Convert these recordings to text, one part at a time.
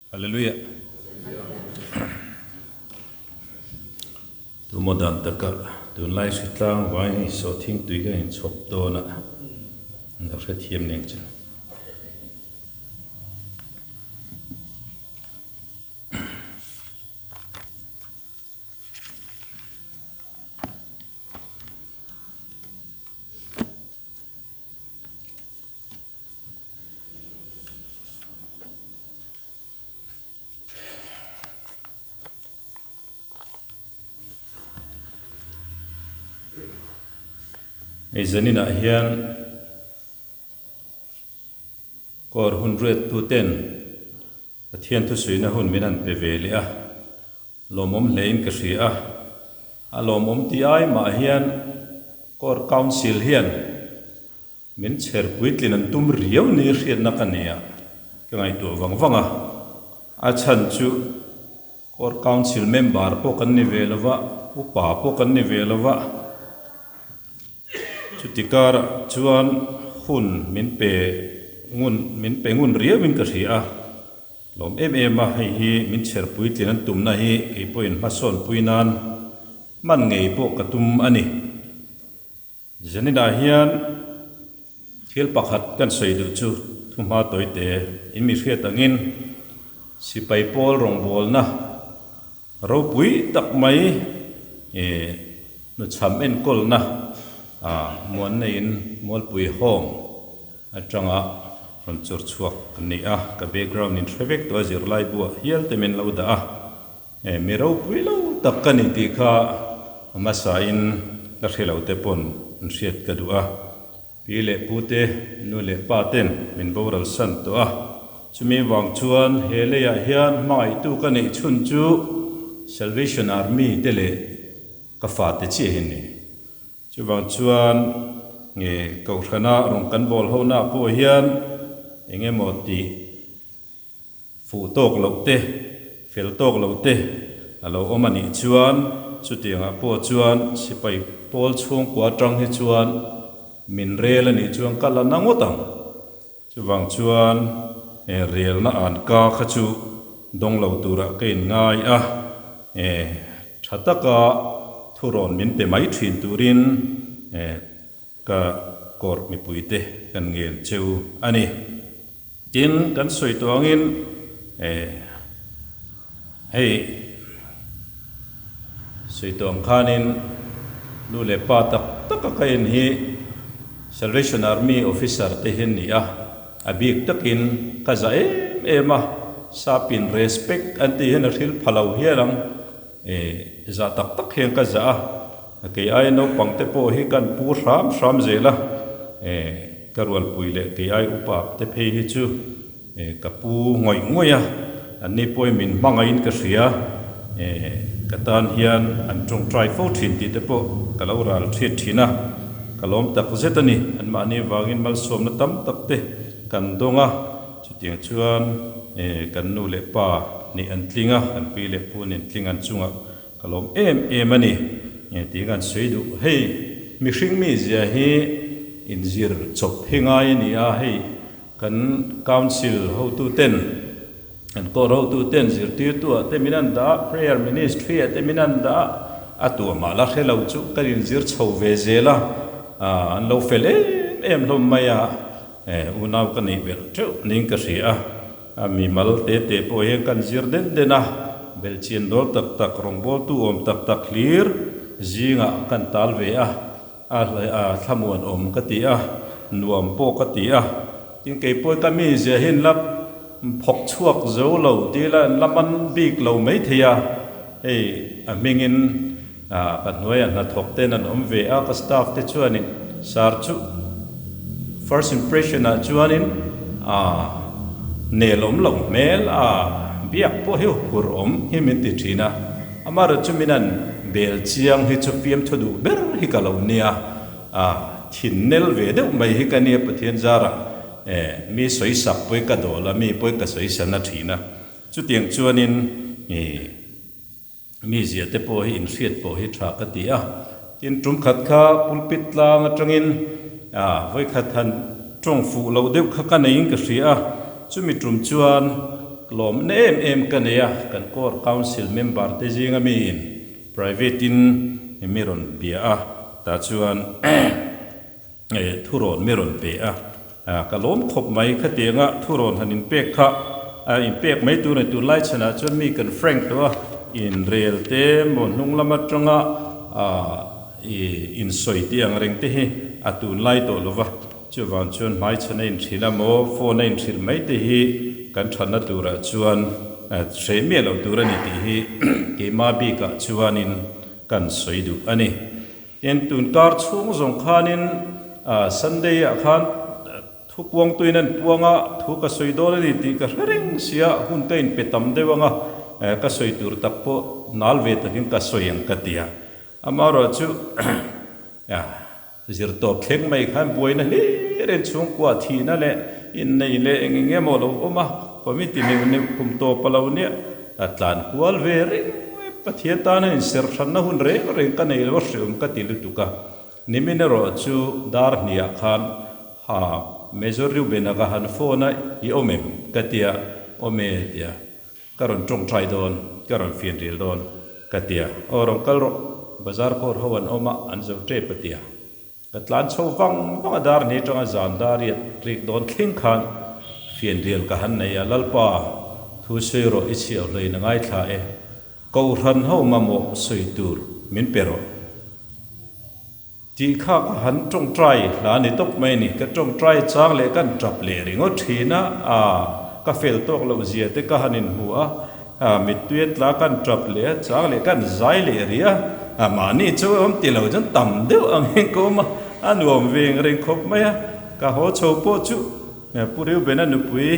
Hallelujah. Tumaw dan taka tunlai hritlang vai hei sawhthing tui ka inchhawp dawn a, an lo hrethiam nen chu. Hei zaninah hian kawr hun riattuten Pathian thusuihna hun min han pe ve leh a, lawmawm hlein ka hria a. A lawmawm tih ai mah hian kawr council hian Min chher puitlin an tum riau ni hriatna ka nei a, ka ngaihtuah vang vang a. A chhan chu Court Council member pawh kan ni ve lo va, upa pawh kan ni ve lo va. Chuti karah chuan hun min pe ngun min pe ngun riauin ka hria a. Lawm em em a, hei hi min chher puitlin an tumna hi kei pawhin hmasawn pui nan hman ngei pawh ka tum a ni. Zaninah hian thil pakhat kan sawi duh chu thuhma tawite in mi hriat angin sipai pawl rawngbawlna ropui tak mai ih hnuchham enkawlna ah muanna in Mualpui Home atanga rawn chawr chhuak kan ni a, ka background in hre vek tawh a zirlai buah hial te min lo dah a. He mi ropui lo tak ka ni tih kha a hmasain la hre lo te pawn an hriat ka duh a. Pi leh pu te, nu leh pa ten min boral san tawh a. Chumi vang chuan he leiah hian hmangaihtu ka neih chhun chu Salvation Army te leh ka fate chiah hi ni. Chuvang chuan nge Kohhrana rawn kan bawl ho na pawh hian eng emaw tih Fuh tawk loh te, fel tawk loh te a lo awm a nih chuan chutiangah pawh chuan sipai pawl chhungkua atang hi chuan min rel a nih chuan ka la na ngawt ang. Chuvang chuan he relna an ka kha chu dawng lo turah ka inngai a, he tha taka thurawn min pe mai thin turin he Ka court mipuite kan ngen cheu a ni. Tin, kan sawi tawh angin hei sawi tawh ang khanin nu leh pa tak taka ka en hi Salvation Army officer te hi an ni a, a bik takin ka za em em a, sapin respect an tih hian a hril pha lo hial ang. Zah tak tak hian ka zah a, kei aia naupang te pawh hi kan pu hram hram zel a, ka rualpui leh kei ai upa te phei hi chu ka pu ngawih ngawih a, anni pawhin min hmangaihin ka hria, ka tan hian an tawngtai fo thin tih te pawh ka lo ral thiat thin a, ka lawm tak zet a ni, anmahni vangin malsawmna tam tak te kan dawng a. Chutiang chuan kan nu leh pa nih an tling a, kan pi leh pu nih an tling an chungah ka lawm em em a ni tih kan sawi duh. Hei mihring mizia hi inzir chawp hi ngai a ni a, hei kan council hotuten, kan court hotuten zirtirtu ah te min an dah a, prayer ministry ah te min an dah a, a tuamah la hre lo chu kan inzir chho ve zel a, an lo fel em em hlawm mai a. He unau ka neih belh teuh niin ka hria a, a mimal te te pawh hian kan zir den den a, belhchian dawl tak tak, rawngbawltu awm tak tak hlir zingah kan tal ve a, a thlamuan awm ka ti a, nuam pawh ka ti a. Tin, kei pawh ka mizia hi an la phawk chhuak zo lo tih la an la man bik lo maithei a, hei a hmingin Ka hnuaiah hnathawk ten an awm ve a, ka staff te chuanin sir chu first impression ah chuanin nel awm loh hmel a, biak pawh hi hur awm hi min ti thin a, amaherawh chu min an bel chiang hi chu fiamthu duh ber hi ka lo nia, thin nel ve deuh mai hi ka nia Pathian zarah mi sawisak pawh hi ka dawl a, mi pawh hi ka sawisan a thin a, chutiang chuanin Mi zia te pawh hi inhriat pawh hi tha ka ti a. Tin, tum khat kha pulpit tlang atangin vawikhat han tawng fuh loh deuh kha ka neiin ka hria a. Chumi tum chuan lawmna em em ka nei a, kan Core Council member te zinga miin private in mi rawn bia a, tah chuan thurawn mi rawn pe a, ka lawm khawp mai khatianga thurawn han inpek kha inpek mai tur a ni tunlai chhanah chuan mi kan frank tawh a, inrel te maw hnung lam atanga insawi tih ang reng te hi a tunlai tawh lo va. Chuvang chuan hmaichhan a inhrilh a maw, phone a inhrilh mai te hi kan thatna turah chuan hreh miah loh tur a ni tih hi keimah bikah chuanin kan sawi duh a ni. Tin, tun kar chhung zawng khanin Sunday ah khan thu puangtuin an puang a, thu ka sawi dawn a ni tih ka hre reng sia, hun ka inpe tam deuh ang a, ka sawi tur tak pawh nal ve takin ka sawi ang ka ti a. Amaherawh chu Zirtawp thleng mai khan buaina hlir in chhungkua thihna leh inneih leh eng eng emaw lo awm a, committee neuh neuh kum tawp a lo nia, a tlan kual ve reng mai. Pathian tana inserh hranna hun reng reng ka nei lo a hreawm ka ti lutuk a, nimin erawh chu dar hniah khan ha Major Reuben-a ka han phone a, i awm em? ka tia, awm e tia. Ka rawn tawngtai dawn, ka rawn fian ril dawn, ka ti a. Aw rawn kal rawh, bazar kawr ho an awm a, an zo tep a ti a. Ka tlan chho vang vang a, dar ni atanga zan dar riat rik dawn thleng khan fian rial ka han nei a, Lalpa, thu sawi rawh, i chhiah hluin a ngaithla e, Kohhran ho mamawh sawi tur min pe rawh. Tih kha ka han tawngtai hla ni tawp mai a ni. Ka tawngtai chang leh kan tap leh ringawt thin a, aa ka fel tawk loh zia te ka han inhmu a, aa mittui a tla kan tap leh a, chang leh kan zai leh rih a, aa mahni chu awm ti lo chuan tam deuh ang hian ka awm a, a nuam veng reng khawp mai a, ka haw chho pawh chu Pu Reuben-a nupui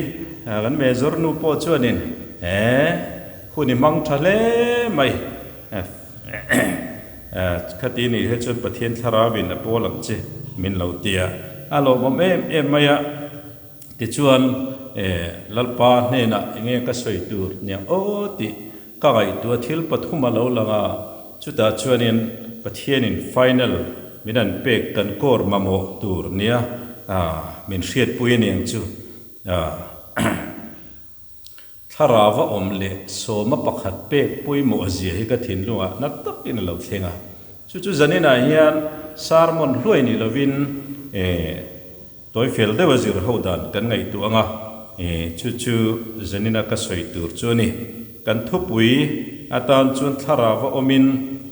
kan Major nu pawh chuanin ee hun i hmang tha hle mai. Khati nih hi chuan Pathian thlarauin a pawl ang che min lo ti a, a lawmawm em em mai a. Tichuan Lalpa hnenah enge ka sawi tur nia aw tih ka ngaihtuah thil pathum a lo lang a, chutah chuanin Pathianin final min an pek kan kawr mamawh tur nia min hriatpui a niang chu. Thlarau a awm leh sawma pakhat pek pawimawh zia hi ka thinlungah na takin a lo thleng a. Chu chu zaninah hian sermon hluai ni lovin tawi fel deuha zir ho dan kan ngaihtuah ang a, chu chu zanina ka sawi tur chu a ni. Kan thupui atan chuan thlarau a awmin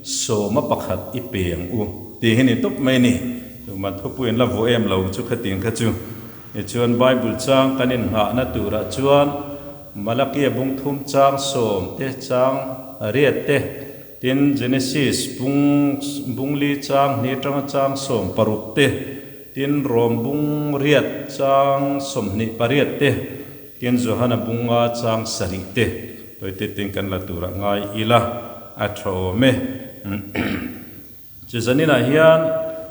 sawma pakhat i pe ang u tih hi ni tawp mai a ni. Tuman thupui an la vuah em lo chu khatiang kha chu. Tichuan, Bible chang kan innghahna turah chuan Malakia bung thum chang sawm te, chang riat te, tin Genesis bung bungli chang hnih atanga chang 16 te, tin Rom bung riat chang 28 te, tin Johana bunga chang sarih te, tawite tin kan la turah ngai ila a tha awm e. Chu zaninah hian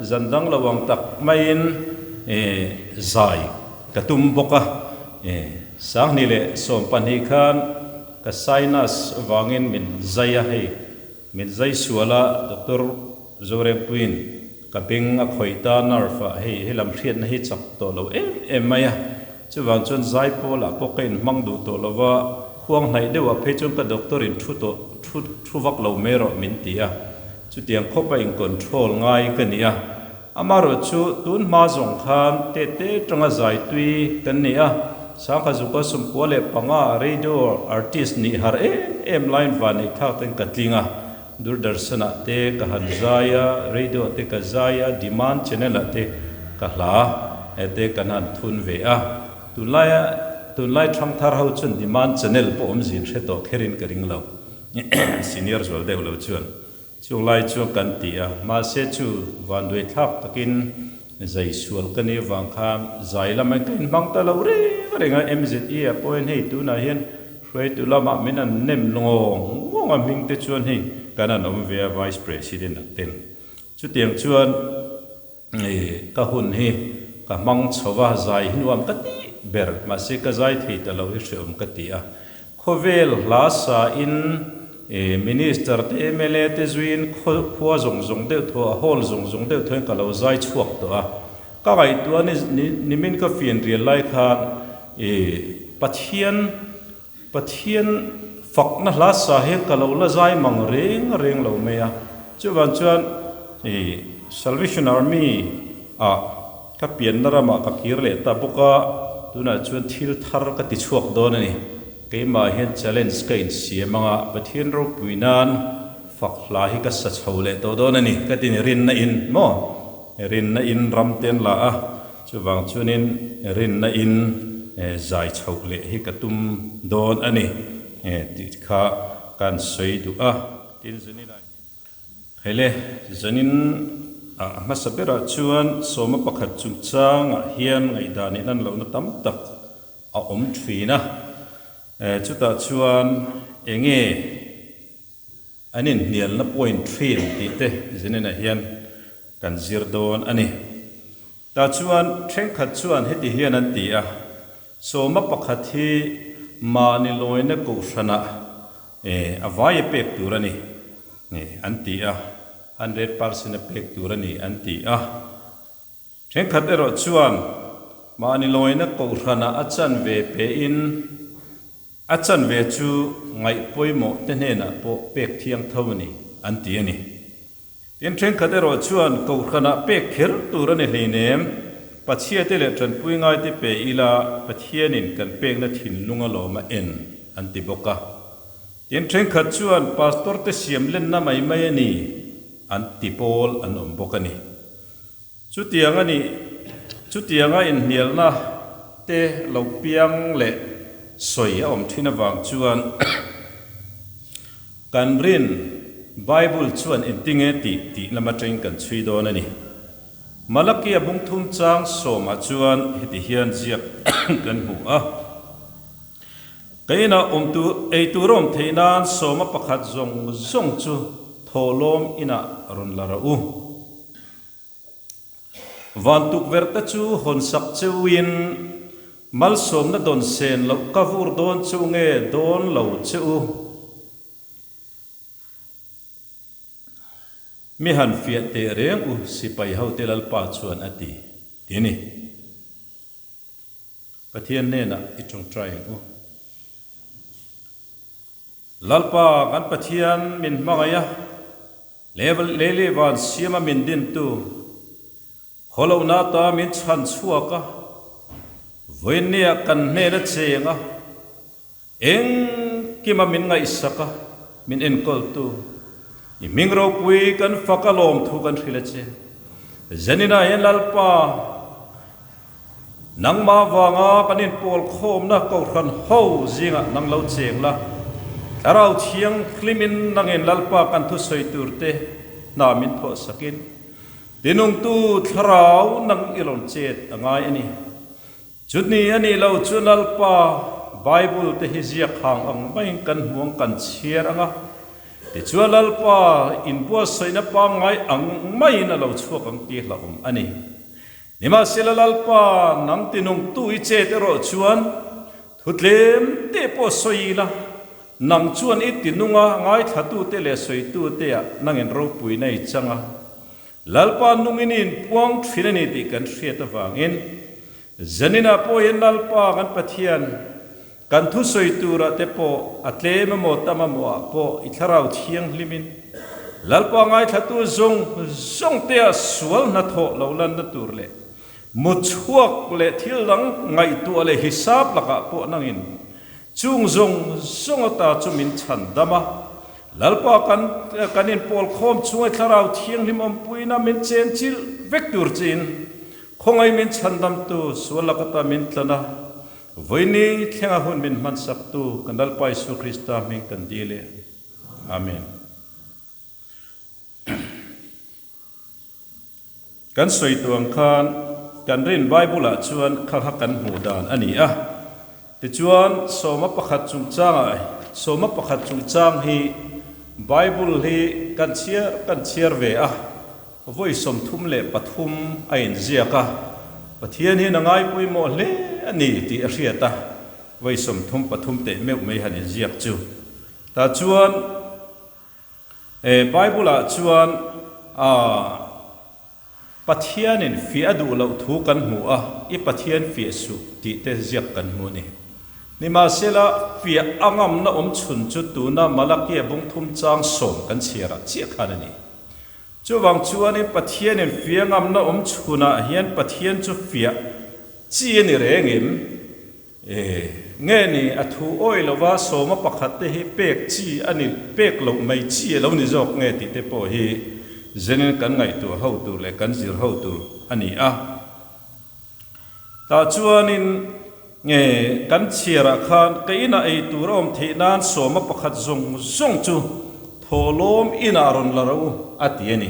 zan dang lo ang tak maiin zai ka tum bawk a, Sanghnih leh 12 khan ka sinus vangin min zai a, hei min zai sual a, Doctor Zorempuiin ka beng a khawih ta nerve ah hei helam hriatna hi chak tawh lo em em mai a, chuvang chuan zai pawlah pawh ka inhmang duh tawh lo va, khuang hnaih deuhah phei chuan ka doctor in thu tawh thu thu vak lo mai rawh min ti a. Chutiang khawp a in control ngai ka ni a, amaherawh chu tun hma zawng khan tete tanga zai tui kan ni a, Sangha Zuka 95 radio artist nih har em em laiin vanneih thlak ten ka tling a, Doordarshan ah te ka han zai a, radio ah te ka zai a, demand channel ah te ka hla te kan han thun ve a, tunlaia tunlai thangthar ho chuan demand channel pawh awmzin hre tawh kherin ka ring lo. Senior zual deuh lo chuan chung lai chuan kan ti a, mahse chu vanduai thlak takin zai sual ka nih avang khan zai lamah ka inhmang ta lo reng reng a, MZE ah pawhin hei tunah hian hruaitu lamah min an nem ngawng ngawng a hming te chuan hei kan an awm ve a Vice President ang ten chutiang chuan ka hun hi ka hmang chho va, zai hi nuam ka tih ber, mahse ka zai thei ta lo hi hreawm ka ti a. Khawvel hla sa in Minister te mla te zuiin khua zawng zawng deuh thaw a hall zawng zawng deuh thaw in ka lo zai chhuak tawh a. Ka ngaihtuah ni nimin ka fian rial lai khan Pathian. Pathian fakna hla sa hi ka lo la zai mang reng reng lo mai a. Chuvang chuan ih Salvation Army ah ka pianna ramah ka kir leh ta bawk a, tunah chuan thil thar ka ti chhuak dawn a ni. Keimah hian challenge ka insiam anga Pathian ropui nan fak hla hi ka sa chho leh tawh dawn a ni ka ti ni rinna in maw? Rinna in ram te an la a, chuvang chuanin rinna in zai chhoh leh hi ka tum dawn a ni tih kha kan sawi duh a. Tin Zanin ah hian Hele, zanin ah hmasa berah chuan sawma pakhat chungchangah hian ngaihdan in an lohna tam tak a awm thin a, chutah chuan enge an inhnialna point thin tih te zaninah hian kan zir dawn a ni. Tah chuan thenkhat chuan heti hian an ti a, sawma pakhat hi mahni lawina kohhranah a vaia pek tur a ni an ti a, 100% a pek tur a ni an ti a. Thenkhat erawh chuan mahni lawina kohhranah a chanve pein a chanve chu ngaih pawimawh te hnenah pawh pek thiang tho a ni an ti a ni. Tin, thenkhat erawh chuan kohhranah pek kher tur a ni hleinem, Pathiate leh tanpui ngaite pe ila Pathianin kan pekna thinlung a lawm a en an ti bawk a. Tin, thenkhat chuan pastor te siam lenna mai mai a ni an ti pawl an awm bawk a ni. Chutiang a nih, chutianga inhnialna te lo piang leh sawi a awm thin avang chuan kan rin Bible chuan engtinge tih tih lam atangin kan chhui dawn a ni. Malakia bungthum chang sawmah chuan heti hian ziak kan hmu a, Ka inah awm tur, ei tur a awm theih nan sawma pakhat zawng zawng chu thawhlawm inah rawn la rawh u. Van tukverh te chu hawn sak cheuin malsawmna dawn sen loh ka vur dawn cheu nge dawn lo che u? Mi han fiah teh reng u sipai hote Lalpa chuan a ti, ti ni. Pathian hnenah i tawngtai ang u. Lalpa kan Pathian min hmangaih a, Leili van siama min dintu, khawlohna ata min chhan chhuak a, vawiinniah kan hnena cheng a, engkima min ngaihsak a, min enkawltu, i hming ropui kan fak a lawmthu kan hrilh a che. Zaninah hian Lalpa, Nangmah vanga kan inpawl khawmna Kohhran ho zingah nang lo cheng la, Thlarau Thianghlimin nangin Lalpa kan thusawi turte hna min thawh sakin, Tinungtu Thlarau nang i rawn chet a ngai a ni. Chutni a nih lo chu Lalpa Bible te hi ziak hang ang maiin kan hmuang kan chhiar ang a, tichuan Lalpa inbuatsaihna pangngai ang maiin a lo chhuak ang tih hlauhawm a ni. Nimahsela Lalpa, nang tinungtu i chet erawh chuan thu tlem te pawh sawi ila, nang chuan i tinunga ngaithlatute leh sawituteah nangin ropuina i chang a, Lalpa nungin i inpuang thin a ni tih kan hriat avangin, zaninah pawh hian Lalpa kan Pathian, Kan thusawi turah te pawh a tlem emaw tam emaw ah pawh i thlarau thianghlimin Lalpa ngaithlatu zawng zawng te ah sual hnathawh lo lanna tur leh mutchhuak leh thil dang ngaihtuah leh hisap lakah pawh nangin chung zawng zawng ata chu min chhan dam a. Lalpa kan kan inpawl khawm chunga thlarau thianghlim awmpuina min chen chilh vek tur chiin khawngaih min chhandamtu sual lakata min tlan a. Vawiini thlenga hun min hmansaktu kan Lalpa Isua Krista hming kan dil e. Amen. Kan sawi tu ang khan kan rin Bible ah chuan kha kha kan hmuh dan a ni a. Tichuan sawma pakhat chungchangah sawma pakhat chungchang hi Bible hi kan chhiar kan chhiar ve a. Vawi 33 a inziak a, Pathian hian a ngai pawimawh hle a ni tih a hriat a, vawi 33 teh meuh mai han inziak chu. Tah chuan Bible-ah chuan Pathianin fiah a duh loh thu kan hmu a, I Pathian fiah suh tih te ziak kan hmu a ni. Nimahsela, fiah a ngamna awm chhun chu tuna Malakia bungthum chang sawm kan chhiarah chiah khan a ni. Chuvang chuanin Pathianin fiah ngamna awm chhunah hian Pathian chu fiah chi a ni reng em? E, nge ni a thu awi lova sawma pakhat te hi pek chi a ni, pek loh mai chi a lo ni zawk nge tih te pawh hi zenin kan ngaihtuah ho tur leh kan zir ho tur a ni a. Tah chuanin nge kan chhiarah khan ka inah ei tur a awm theih nan sawma pakhat zawng zawng chu thawhlawm inah rawn la ro a ti a ni.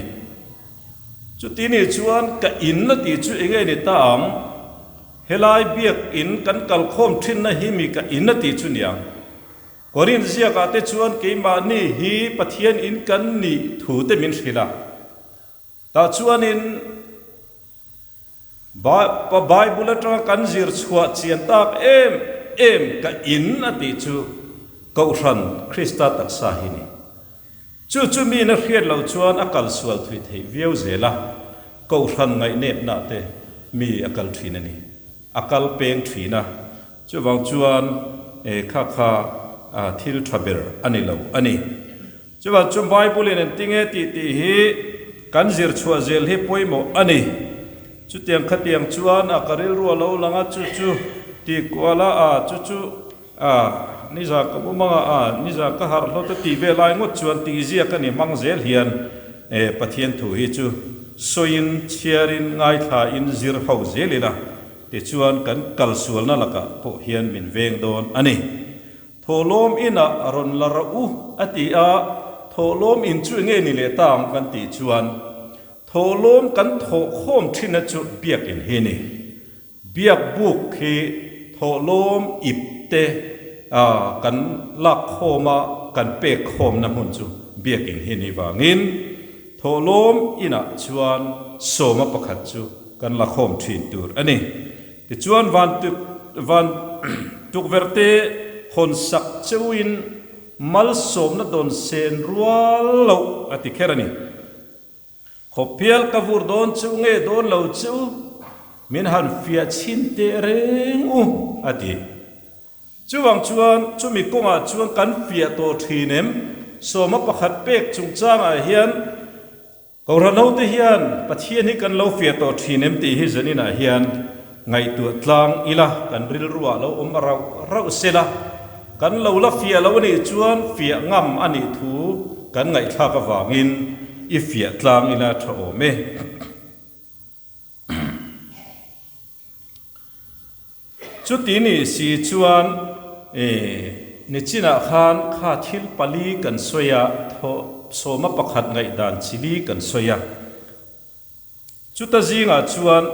Chuti nih chuan ka in a tih chu enge ni ta ang? Helai biak in kan kalkhawm thinna hi mi ka in a tih chu niang. Korinth ziakah te chuan keimahni hi Pathian in kan nih thu te min hrilh a. Tah chuanin Bible atanga kan zir chhuah chian tak em em ka in a tih chu Kohhran Krista taksa hi ni. Chu chu miin a hriat loh chuan a kal sual thui theih viau zel a, Kohhran ngaihnepna te mi a kal thin a ni. A kal peng thin a, chuvang chuan kha kha thil tha ber a ni lo a ni. Chuvang chu Bible in engtinge tih tih hi kan zir chhuah zel hi pawimawh a ni. Chutiang khatiang chuan a ka rilru a lo lang a, chu chu tih kual a, a chu chu a niza ka bum anga, a niza ka harh hlawt a tih ve lai ngawt chuan tih ziak a ni hmang zel hian e Pathian thu hi chu sawiin chhiarin ngaithlain zir ho zel ila tichuan kan kalsualna lakah pawh hian min veng dawn a ni. Thawhlawm inah a rawn la rawh u a ti a, thawhlawm in chu enge ni leh ta ang kan tih chuan thawhlawm kan thawhkhawm thinna chu biakin hi ni. Biak buk hi thawhlawm ip te kan lakkhawm a kan pek khawmna hmun chu biakin hi ni vangin thawhlawm inah chuan sawma pakhat chu kan la khawm thin tur a ni. Tichuan van van tukverh te hawn sak cheuhin malsawmna dawn sen rual loh a ti kher a ni. Khawpial ka vur dawn cheu nge dawn lo cheu min han fiah chhin teh reng u a ti. Chuvang chuan chumi kawngah chuan kan fiah tawh thin em? Sawma pakhat pek chungchangah hian Kohhran hote hian Pathian hi kan lo fiah tawh thin em tih hi zaninah hian ngaihtuah tlang ila, kan rilruah lo awm rauh rauh sela, kan lo la fiah lo anih chuan fiah ngam a nih thu kan ngaihthlak avangin i fiah tlang ila tha awm e. Chuti nih si chuan nichinah khan kha thil pali kan sawi a, thawh sawma pakhat ngaihdan chili kan sawi a. Chuta zingah chuan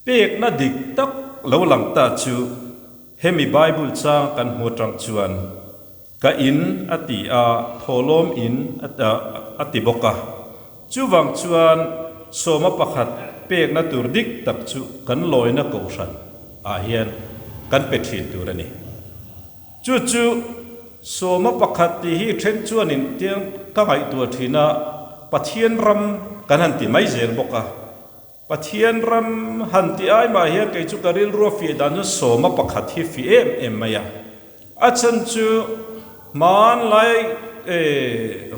pekna dik tak lo lang ta chu hemi Bible chang kan hmu atang chuan Ka in a ti a, thawhlawm in a ti bawk a. Chuvang chuan sawma pakhat pekna tur dik tak chu kan lawina kohhran ah hian kan pe thin tur a ni. Chu chu sawma pakhat tih hi then chuanin tiang ka ngaihtuah thin a, Pathian ram kan han ti mai zel bawk a. Pathian ram han ti ai mah hian kei chu ka rilru a fiah dan chu sawma pakhat hi fi em em mai a. A chhan chu hmanlai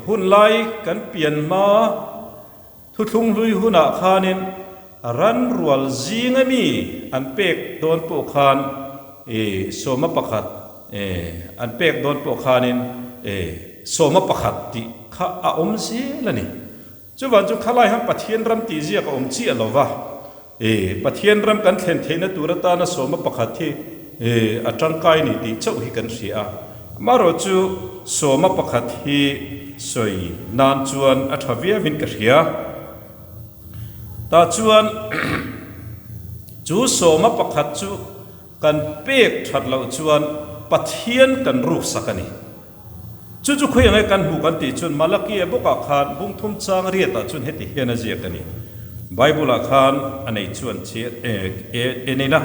hun lai kan pian hma thuthlung hlui hunah khanin ran rual zinga mi an pek dawn pawh khan sawma pakhat an pek dawn pawh khanin sawma pakhat tih kha a awm zel a ni. Chuvan chu khalai han Pathian ram tih ziak a awm chiah lo va, e, Pathian ram kan thlen theihna tur atana sawma pakhat hi, e, a tangkai ni tih chauh hi kan hria a. Amaherawh chu sawma pakhat hi sawi nan chuan a tha viauin ka hria. Tah chuan chu sawma pakhat chu kan pek that loh chuan Pathian kan ruksak a ni. Chu chu khawi ange kan hmu kan tih chuan Malakia bawkah khan bungthum chang riatah chuan heti hian a ziak a ni. Bible-ah khan a nei chuan chhiar e nei la.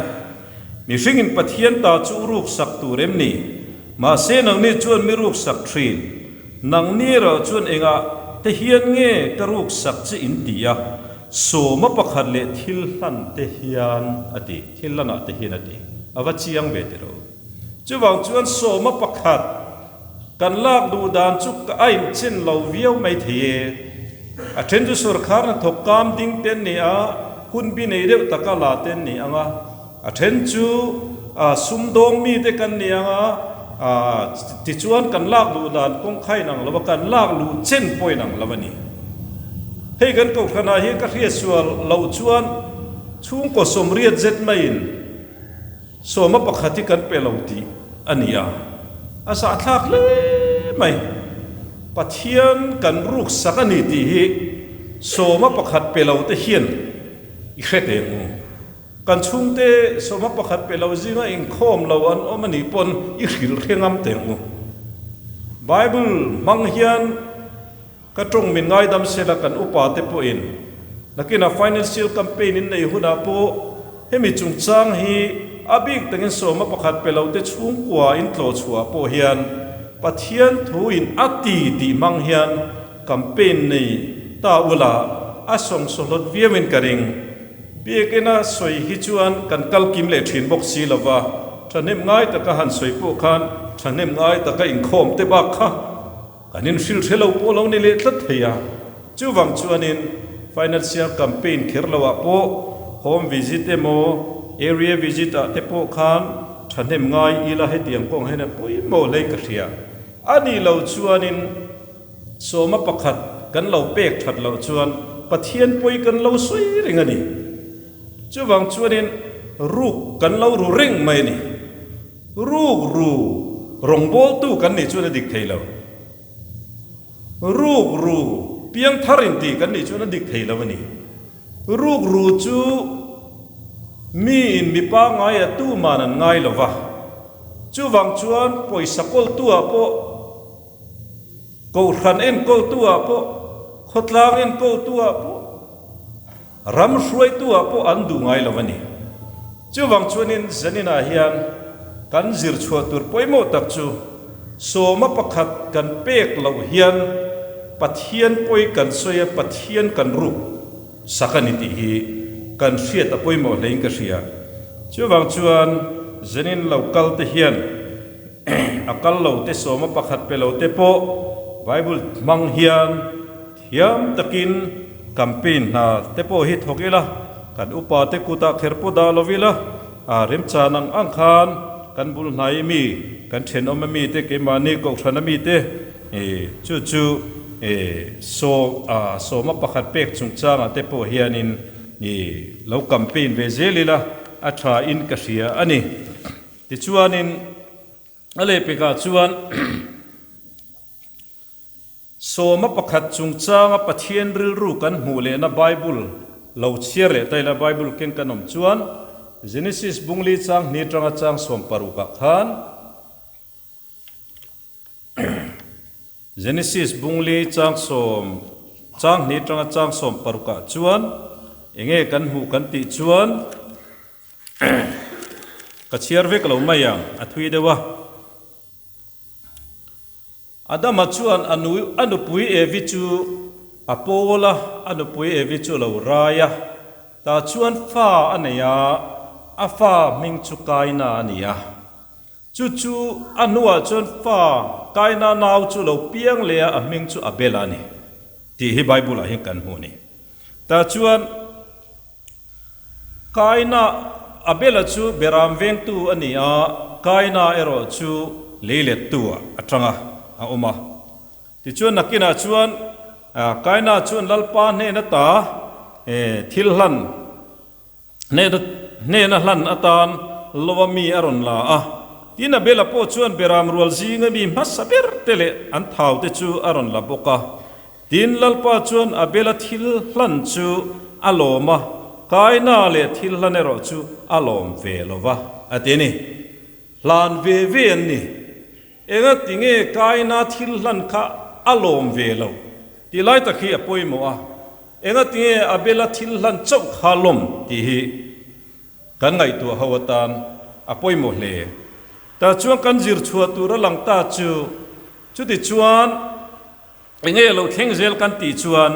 Mihringin Pathian ta chu ruksak tur em ni? Mahse nangni chuan mi ruksak thin. Nangni erawh chuan engah te hian nge ka ruksak che in ti a? Sawma pakhat leh thil hlan te hian a ti. Thil hlanah te hian a ti. A va chiang ve tilo. Chuvang chuan sawma pakhat kan lak duh dan chu ka a inchen lo viau mai thei e. A then chu sorkar hnathawk kam ding te an ni a, hun bi nei deuh taka la te an ni ang a. A then chu sumdawng mite kan ni ang a, tichuan kan lak luh dan kawng kha inang lo a, kan lak luh chen pawh inang lo a ni. Hei kan kohhranah hian ka hriatsual loh chuan chhungkaw sawmriat zet maiin sawma pakhat hi kan pe lo tih a ni a, a zahthlak hle mai. Pathian kan ruksak a ni tih hi sawma pakhat pe lo te hian i hre teh ang u. Kan chhungte sawma pakhat pe lo zinga inkhawm lo an awm a nih pawn i hrilh hre ngam teh ang u. Bible hmang hian ka tawng min ngaidam sela kan upa te pawhin nakinah financial campaign in nei hunah pawh hemi chungchang hi a bik takin sawma pakhat pe lo te chhungkua in tlawh chhuah pawh hian Pathian thu in a ti tih hmang hian campaign nei ta ula a sawngsawhlawt viau in ka ring. Biakina sawi hi chuan kan kal kim leh thin bawk si lo va, thahnem ngai taka han sawi pawh khan thahnem ngai taka inkhawm te bak kha kan inhrilh hre lo pawh lo ni leh tlat thei a. Chuvang chuanin financial campaign kher loah pawh home visit emaw area visit ah te pawh khan thahnem ngai ila hetiang kawng hian a pawimawh hlei ka hria. A nih loh chuanin. Sawma pakhat kan lo pek that loh chuan Pathian pawi kan lo sawi reng a ni. Chuvang chuanin ruk kan lo ru reng mai a ni. Ruk ru rawngbawltu kan nih chuan a dik thei lo. Ruk ru piangthar inti kan nih chuan a dik thei lo a ni. Ruk ru chu miin mi pangngai a tuman an ngai lo va. Chuvang chuan pawisa kawltu-ah pawh Kohhran enkawltu-ah pawh, khawtlang enkawltu-ah pawh, ram hruaitu-ah pawh an duh ngai lo a ni. Chuvang chuanin zaninah hian kan zir chhuah tur pawimawh tak chu sawma pakhat kan pek loh hian Pathian pawi kan sawi a, Pathian kan ruk sak a ni tih hi kan hriat a pawimawh hlein ka hria. Chuvang chuan zanin lo kal te hian A kal lo te sawma pakhat pe lo te pawh Bible hmang hian thiam takin campaign hna te pawh hi thawk ila, kan upa te kutah kher pawh dah lo ila, a remchan ang ang khan kan bul hnai mi, kan thenawm ami te, keimahni kohhran ami te chu chu sawma pakhat pek chungchangah te pawh hianin lo campaign ve zel ila a tha in ka hria a ni. Tichuanin a lehpekah chuan sawma pakhat chungchanga Pathian rilru kan hmuh lehna Bible lo chhiar leh ta ila Bible keng kan awm chuan Genesis bungli chang hni atanga chang sawmparukah khan Genesis bungli chang sawm chang hni atanga chang sawmparukah chuan enge kan hmuh kan tih chuan Ka chhiar vek lo mai ang, a thui deuh a. Adama chuan a nu a nupui Evi chu a pawl a, a nupui Evi chu a lo rai a. Tah chuan fa a nei a, a fa hming chu Kaina a ni a. Chu chu a hnuah chuan fa Kaina nau chu lo piang leh a, a hming chu Abela a ni tih hi Bible-ah hian kan hmu a ni. Tah chuan Kaina, Abela chu beram vengtu a ni a, Kaina erawh chu leilettu ah a tang a, a awm a. Tichuan nakinah chuan Kaina chuan Lalpa hnen ata thil hlan hnena hlan atan lova mi a rawn la a. Tin, Abela pawh chuan beram rual zinga mi hmasa ber te leh an thau te chu a rawn la bawk a. Tin, Lalpa chuan Abela thil hlan chu a lawm a, Kaina leh thil hlan erawh chu a lawm ve lo va, a ti a ni. Hlan ve ve an ni. Engati nge Kaina thil hlan kha a lawm ve lo tih lai tak hi a pawimawh a, engati nge Abela thil hlan chauh kha lawm tih hi kan ngaihtuah ho atan a pawimawh hle. Tah chuan kan zir chhuah tur a lang ta chu, chuti chuan enge lo thleng zel kan tih chuan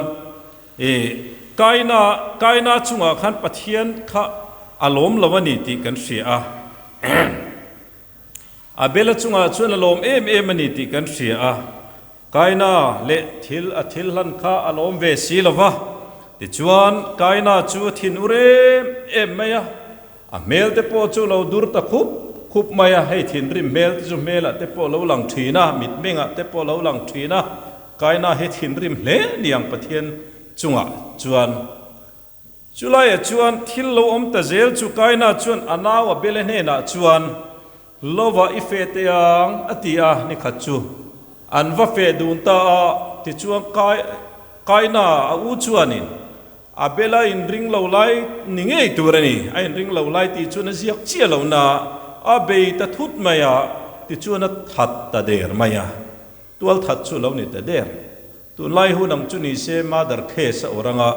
ih Kaina Kaina chungah khan Pathian kha a lawm lo a ni tih kan hria a. Abela chungah chuan a lawm em em a ni tih kan hria a. Kaina leh thil a thil hlan kha a lawm ve si lo va. Tichuan, Kaina chu a thin ur em em mai a. A hmel te pawh chu lo dur ta khup khup mai a. Hei thinrim hmel te chu hmelah te pawh lo lang thin a, mitmengah te pawh lo lang thin a. Kaina hi thinrim hle niang Pathian chungah chuan. Chulaiah chuan thil lo awm ta zel chu Kaina chuan a nau Abele hnenah chuan, Lova i feh teh ang, a ti a, nikhat chu an va feh dun ta a, tichuan Kaina a u chuanin Abela inring lo lai ni ngei tur a ni, a inring lo lai tih chuan a ziak chiah lo na, a bei ta thut mai a, tichuan a that ta der mai a, tualthat chu a lo ni ta der. Tunlai hun ang chu ni se murder case a awrh anga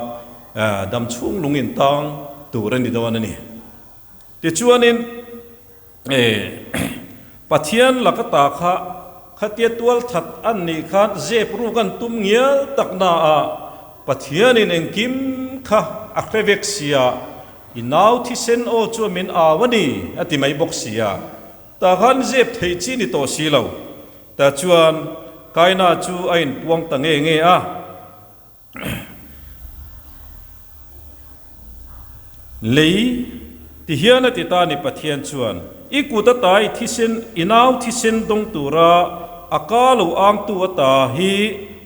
dam chhung lung in tang tur a ni dawn a ni. Tichuanin Pathian laka ta kha khatia tual that an nih khan zep ruk an tum ngial tak na a Pathianin engkim kha a hre vek sia i nau thisen aw chuan min au a ni a ti mai bawk sia tah khan zep thei chi ni tawh si lo. Tah chuan Kaina chu a inpuang ta nge nge a. Lei ti hian a ti ta ni Pathian chuan, I kut ata i thisen, i nau thisen dawng tura a ka lo angtu ata hi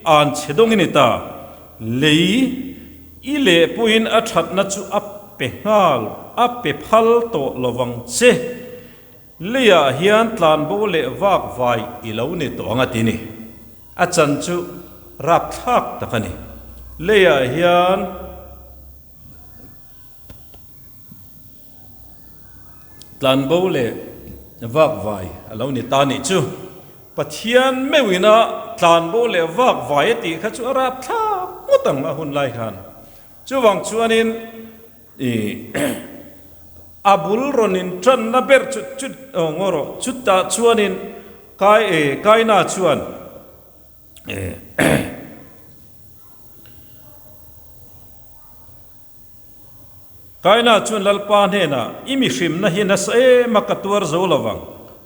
an chhe dawng i ni ta. Lei i leh pawhin a thatna chu a pe nghal, a pe phal tawh lovang che. Leiah hian tlanbo leh vak vai i lo ni tawh ang a ti ni. A chan chu rapthlak tak a ni. Leiah hian tlanbo leh vak vai a lo ni ta nih chu. Pathian meuhina tlanbo leh vak vai a tih kha chu a rapthlak ngawt ang a hun lai khan. Chuvang chuanin I a bul rawn in tanna ber chu chu aw ngaw rawh chutah chuanin kai e Kaina chuan e Kaina chuan Lalpa hnenah i mihrimna hi nasa em a ka tuar zo lo vang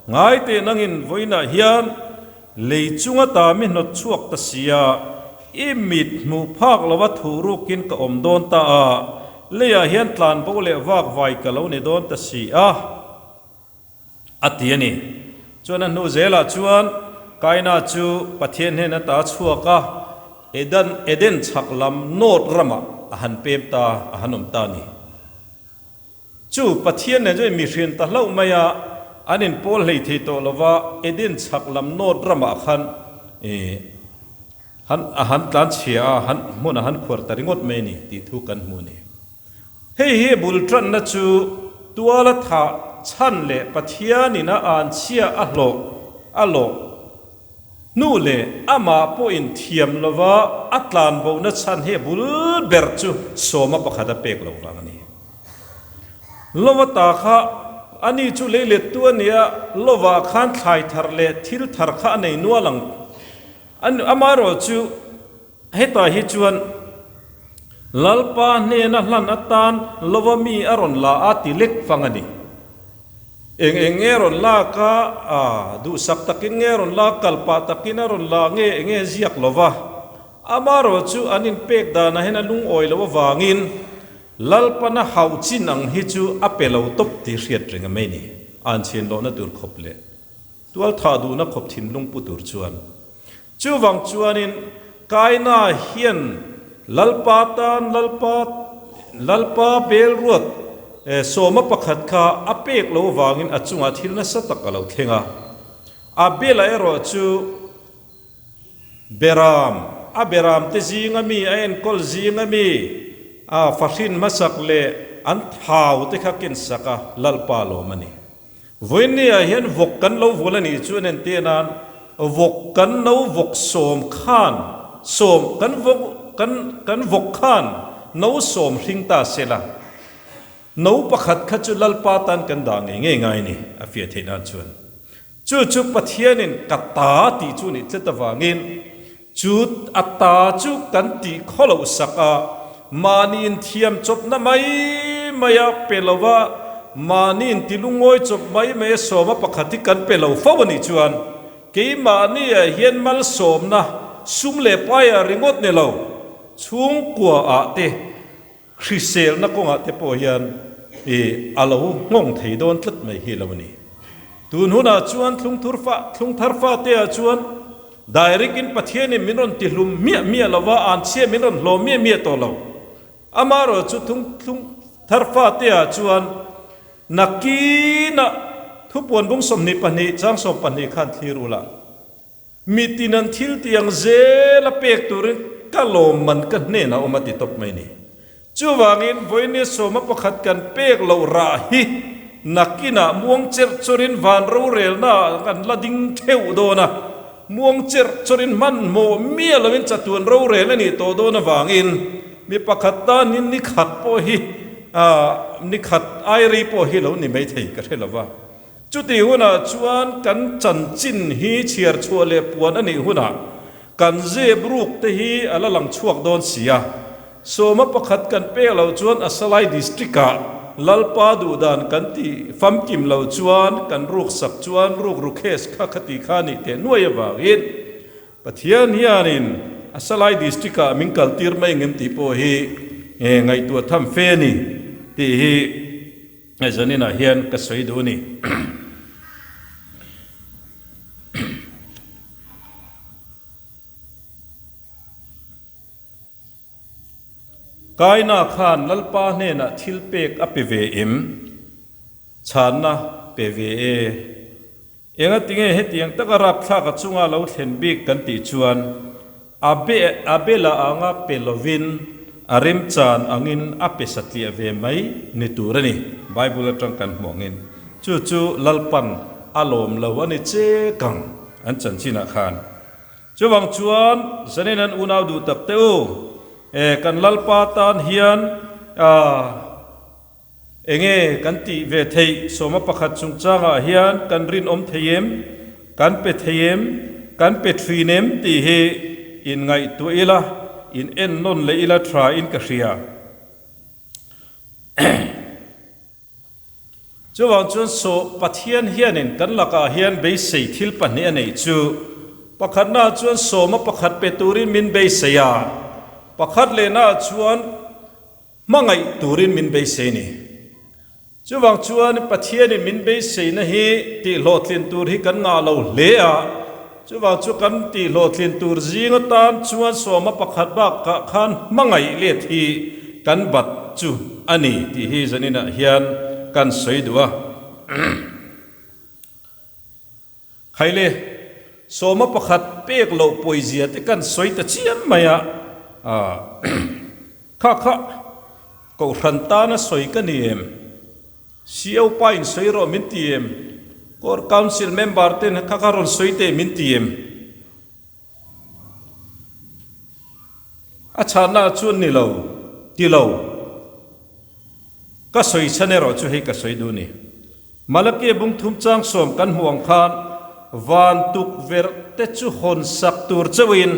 ngai teh nangin vawiinah hian Lei chunga ta mi hnawt chhuak ta sia, i mit hmuh phak lova thuh rukin ka awm dawn ta a, leiah hian tlanbo leh vak vai ka lo ni dawn ta si a, a ti a ni. Chuan a hnu zelah chuan Kaina chu Pathian hnen ata a chhuak a, Eden, Eden chhak lam Nod ramah a han pem ta, a han awm ta a ni. Chu Pathian nen chuan mihrin ta hlauh mai a, an inpawl hlei thei tawh lo va, Eden chhak lam Nod ramah khan han a han tlan chhia a, han hmun a han khuar ta ringawt mai a ni tih thu kan hmu a ni. Hei hi bul tanna chu tuala thah chhan leh Pathianin a anchhia a hlawh a lawh hnu leh amah pawhin thiam lova a tlanbohna chhan hi a bul ber chu sawma pakhat a pek lo vang a ni. Lova ta kha ani chu lei lettu a nia, Lova khan thlai thar leh thil thar kha a nei nual ang. Amaherawh chu hetah hi chuan Lalpa hnena hlan atan Lova mi a rawn la a ti lek fang a ni. Eng eng nge rawn lak a, a duhsak takin nge rawn la, kalpah takin a rawn la nge eng nge ziak lova. Amaherawh chu an inpek danah hian a lungawi loh avangin Lalpana hauh chin ang hi chu a pe lo tawp tih hriat reng a mai ni. An chhin lohna tur khawp leh tual thah duhna khawp thinlung pu tur chuan. Chuvang chuanin Kaina hian Lalpa tan Lalpa Lalpa belruat sawma pakhat kha a pek lo vangin a chungah thil nasa tak a lo thleng a. Abela erawh chu Beram, a beramte zinga mi, a enkawl zinga mi, a fahrin hmasak leh an thau te kha ken sak a, Lalpa lawm a ni. Vawiinniah hian vawk kan lo vul a nih chuan entir nan vawk kan no vawk sawm khan sawm kan vawk kan kan vawk khan no sawm hring ta sela no pakhat kha chu Lalpa tan kan dah ngei ngei ngai a ni a fiah theih nan chuan. Chu chu Pathianin ka ta tih chu nih tlat avangin chu a ta chu kan tih khaw loh sak a, mahni inthiam chawpna mai maia pe lova Mahni intilungawi chawp mai mai a sawma pakhat hi kan pe lo fo a nih chuan keimahniah hian malsawmna sum leh paiah ringawt ni lo, chhungkuaah te, hriselna kawngah te pawh hian ih a lo nghawng thei dawn tlat mai hi lo a ni. Tun hunah chuan thlungthur fa thlungthar fateah chuan direct in Pathianin min rawn tihlum miah miah lo va, anchhia min rawn hlawm miah miah tawh lo. Amaherawh chu thungthlung thar fateah chuan nakinah thupuan bung 22 chang 12 khan thlir ula, mitin an thil tih ang zela pek turin ka lawmman ka hnenah awm a ti tawp mai ni. Chuvangin vawinia sawma pakhat kan pek loh rah hi nakinah muang cherh chawrin van rorelnaah kan la ding theuh dawn a, muang cherh chawrin hmanhmawh miah loin chatuan rorel a nih tawh dawn avangin, Mi pakhat tan hi ni khat pawh hi ni khat ai rei pawh hi lo ni mai thei ka hre lo va. Chutih hunah chuan kan chanchin hi chhiar chhuah leh puan a nih hunah kan zep ruk te hi a la lang chhuak dawn si a. Sawma pakhat kan pek loh chuan a Salai District ah Lalpa duhdan kan tih famkim lo chuan kan ruksak chuan rukru case kha khati kha nih teh nuai avangin Pathian hianin a Salai District ah min kaltir mai ngem tih pawh hi ngaihtuah tham fe a ni tih hi zaninah hian ka sawi duh a ni. Kaina khan Lalpa hnenah thil pek a pe ve em? Chhanna pe ve e. Engatinge hetiang taka rapthlak a chunga lo thlen bik kan tih chuan a bela anga pe lovin a remchan angin a pe satliah ve mai ni tur a ni, Bible atang kan hmuh angin. Chu chu Lalpan a lawm lo a ni che kang an chanchinah khan. Chuvang chuan zanin an unau duh tak te u, kan Lalpa tan hian Enge kan tih ve theih? Sawma pakhat chungchangah hian kan rinawm thei em? Kan pe thei em? Kan pe thin em? Tih hi inngaihtuah ila, in ennawn leh ila tha in ka hria. Chuvang chuan saw Pathian hianin kan lakah hian beisei thil pahnih a neih chu, pakhatnaah chuan sawma pakhat pe turin min beisei a, pakhat lehnaah chuan, Hmangaih turin min beisei ni. Chuvang chuan Pathianin min beiseina hi tihhlawhtlin tur hi kan ngah lo hle a, chuvang chu kan tihhlawhtlin tur zing atan chuan sawma pakhat bakah khan hmangaih let hi kan bat chu a ni tih hi zaninah hian kan sawi duh a. Khaile, sawma pakhat pek loh pawizia te kan sawi ta chiam mai a, kha kha Kohhran tana sawi ka ni em? CO pa in sawi rawh min ti em? Core Council member ten kha kha rawn sawi teh min ti em? A chhanna chuan ni lo, ti lo. Ka sawi chhan erawh chu hei ka sawi duh ni. Malakia bung thum chang sawm kan hmuh ang khan van tukverh te chu hawn sak tur chauhin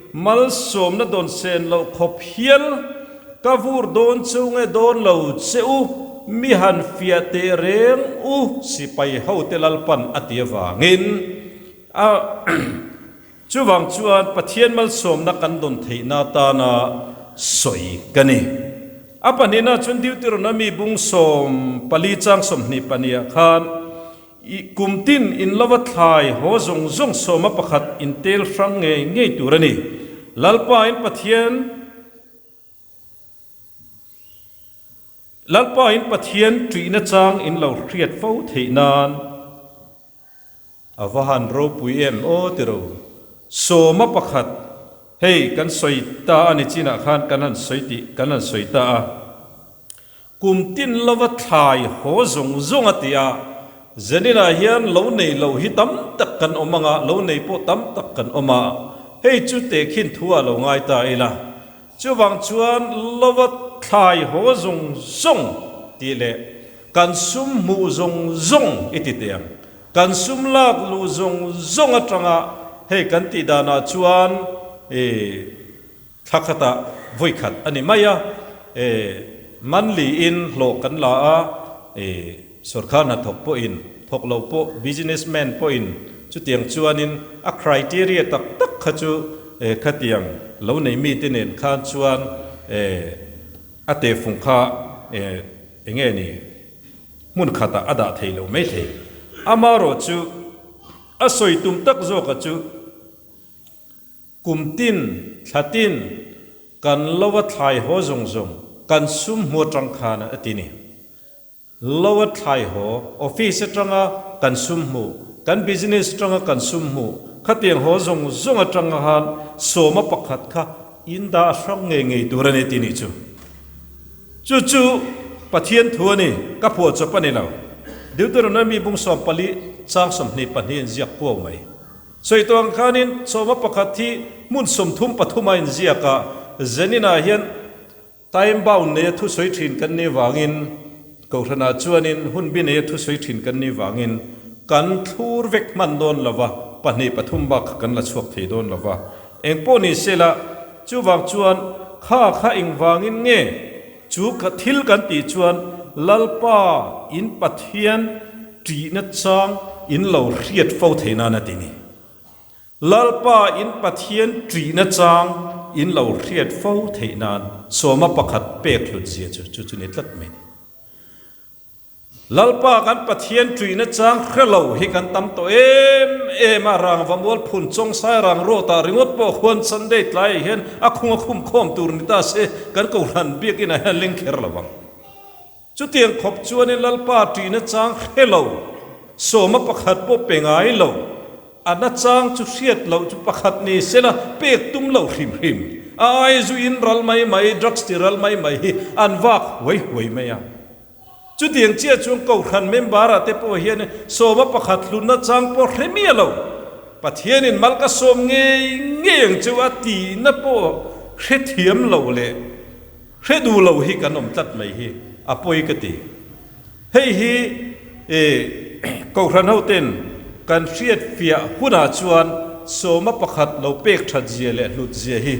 malsawmna dawn sen loh khawp hial ka vur dawn cheu nge dawn lo che u mi han fiah teh reng u sipai hote Lalpan a ti avangin a Chuvang chuan Pathian malsawmna kan dawn theihna atana sawi ka ni. A pahnihna chuan Deuteronomy bung 14 chang 22 ah khan i kum tin in lova thlai haw zawng zawng sawma pakhat in tel hrang ngei ngei tur a ni. Lalpa in Pathian Lalpa in Pathian ṭihna chang in lo hriat fo theih nan, A va han ropui em aw tiro. Sawma pakhat, hei kan sawi ta a ni chinah khan kan han sawi tih kan han sawi ta a. Kum tin lova thlai haw zawng zawng a ti a, Zeninah hian lo nei lo hi tam tak kan awm anga, lo nei pawh tam tak kan awm a, hei chu tehkhin thu ah lo ngai ta ila. Chuvang chuan lova thlai haw zawng zawng tih leh kan sum hmuh zawng zawng i ti teh ang. Kan sum lak luh zawng zawng atanga hei kan tih danah chuan ih thla khatah vawi khat a ni mai a, ih monthly in hlawh kan la a, Sorkar hnathawk pawhin, thawk lo pawh, business man pawhin chutiang chuanin a criteria tak tak kha chu khatiang lo nei mite nen khan chuan a tehfung kha eng nge ni hmun khatah a dah thei lo mai thei. Amaherawhchu a sawi tum tak zawka chu Kum tin, thla tin, kan lo a thlai haw zawng zawng kan sum hmu atang khan a ti ni. Lo a thlai haw, office atanga kan sum hmu, kan business atanga kan sum hmu, khatiang haw zawng zawng atanga khan sawma pakhat kha in dah hrang ngei ngei tur a ni ti nih chu. Chu chu Pathian thu a ni, ka phuah chawp a ni lo. Deuteronomy bung 14 chang 22 in ziak kuau mai. Sawi tawh ang khanin sawma pakhat hi hmun 33 a inziak a, Zenin-ah hian time bound neia thusawi thin kan nih vangin, Kohhranah chuanin hun bi neia thusawi thin kan nih vangin kan thlur vek hman dawn lo va, pahnih pathum bak kha kan la chhuak thei dawn lo va. Engpawh ni sela, chuvang chuan kha kha engvangin nge chu thil kan tih chuan Lalpa in Pathian ṭihna chang in lo hriat fo thei nan a ti ni. Lalpa in Pathian ṭihna chang in lo hriat fo theih nan sawma pakhat pek hlut zia chu chu chu ni tlat mai ni. Lalpa kan Pathian ṭihna chang hre lo hi kan tam tawh em em a, rangva mual phun chawngsai rang rawtah ringawt pawh khuan Sunday tlaiah hian a khung a khum khawm tur ni ta se kan Kohhran biakinah hian ling kher lo vang. Chutiang khawp chuanin Lalpa ṭihna chang hre lo, sawma pakhat pawh pe ngai lo, a na chang chu hriat loh chu pakhat ni sela pek tum lo hrim hrim. A ai zuiin ral mai mai, drugs ti ral mai mai hi an vak huai huai mai a. Chutiang chiah chuan Kohhran member-ah te pawh hian sawma pakhat hlutna chang pawh hre miah lo, Pathianin mal ka sawm ngei ngei ang chu a tihna pawh hrethiam lo leh, Hre duh lo hi kan awm tlat mai hi a pawi ka ti. Hei hi Kohhran hoten kan hriat fiah hunah chuan sawma pakhat lo pek that zia leh hlut zia hi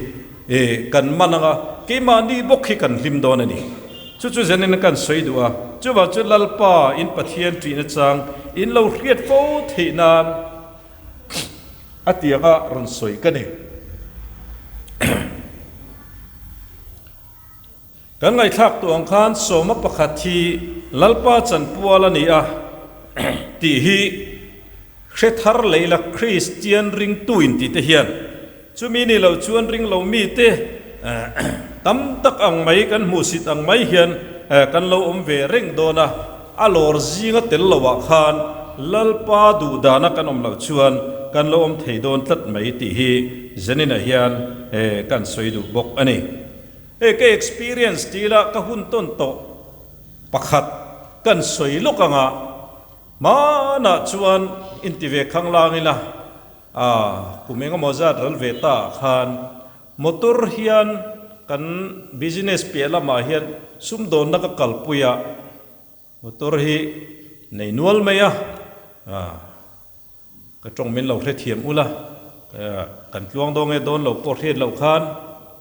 kan man ang a, keimahni bawk hi kan hlim dawn a ni. Chu chu zenin kan sawi duh a, chuvang chu Lalpa in Pathian ṭihna chang in lo hriat fo theih nan a tianga rawn sawi ka ni. Kan ngaihthlak tuh ang khan sawma pakhat hi Lalpa chanpual a ni a tih hi hre thar leh ila Kristian ringtu in tih te hian chumi ni lo chuan ring lo mite tam tak ang mai kan hmuhsit ang mai hian kan lo awm ve reng dawn a, a lawr zinga tel lo ah khan Lalpa duh dana kan awm loh chuan kan lo awm thei dawn tlat mai tih hi Zenina hian kan sawi duh bawk a ni. Hei ka experience tih ila ka hun tawn tawh pakhat kan sawi lawk anga hmanah chuan inti ve khanglang ila kum engemaw zat ral ve ta ah khan motor hian kan business piah lamah hian sumdawnna ka kalpui a, Motor hi nei nual mai a, ka tawng min lo hrethiam ula, kan tluang dawn nge dawn lo pawh hriat loh khan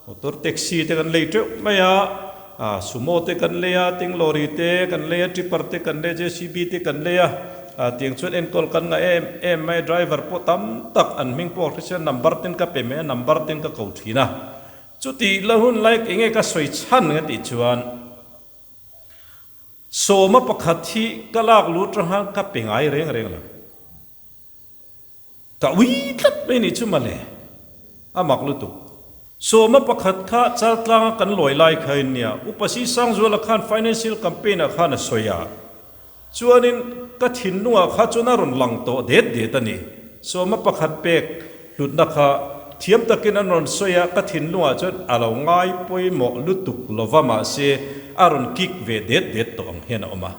motor taxi te kan lei teuh mai a, sumo te kan lei a, ting lorry te kan lei a, tipper te kan lei a, JCB te kan lei a, tiang chuan enkawl kan ngah em em mai a, driver pawh tam tak an hming pawh hre sia number ten ka pe mai a, number ten ka ko thin a, chutih la hun lai enge ka sawi chhan ka tih chuan. Sawma pakhat hi ka lak lut ranghan ka pe ngai reng reng lo. Ka ui tlat mai nih chu mawle, a mak lutuk. Sawma pakhat kha Chaltlanga kan lawi lai kha in nia, Upa Sisangzuala khan financial campaign ah khan a sawi a. Chuanin ka thinlungah kha chuan a rawn lang tawh det det a ni. Sawma pakhat pek hlutna kha thiam takin an rawn sawi a, ka thinlungah chuan a lo ngai pawimawh lutuk lova mahse a rawn kick ve det det tawh ang hian a awm a.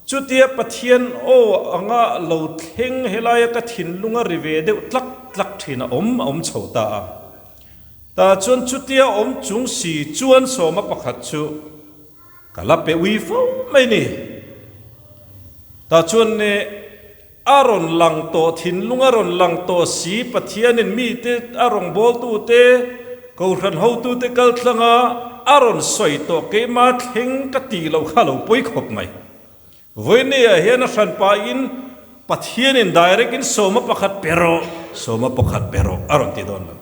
Chutia Pathian aw anga lo thleng helaia ka thinlunga ri ve deuh tlak tlak thin a awm a awm chho ta a. Tah chuan chutia awm chung si chuan sawma pakhat chu Ka la pe ui fo mai ni. Tah chuan ne a rawn lang tawh thinlung a rawn lang tawh si Pathianin mite a rawngbawltute Kohhran hotute kal tlanga a rawn sawi tawh keimah thleng ka tih loh kha a lo pawi khawp mai. Vawinia hian a hranpain Pathianin direct in sawma pakhat pe rawh, sawma pakhat pe rawh a rawn ti dawn lo.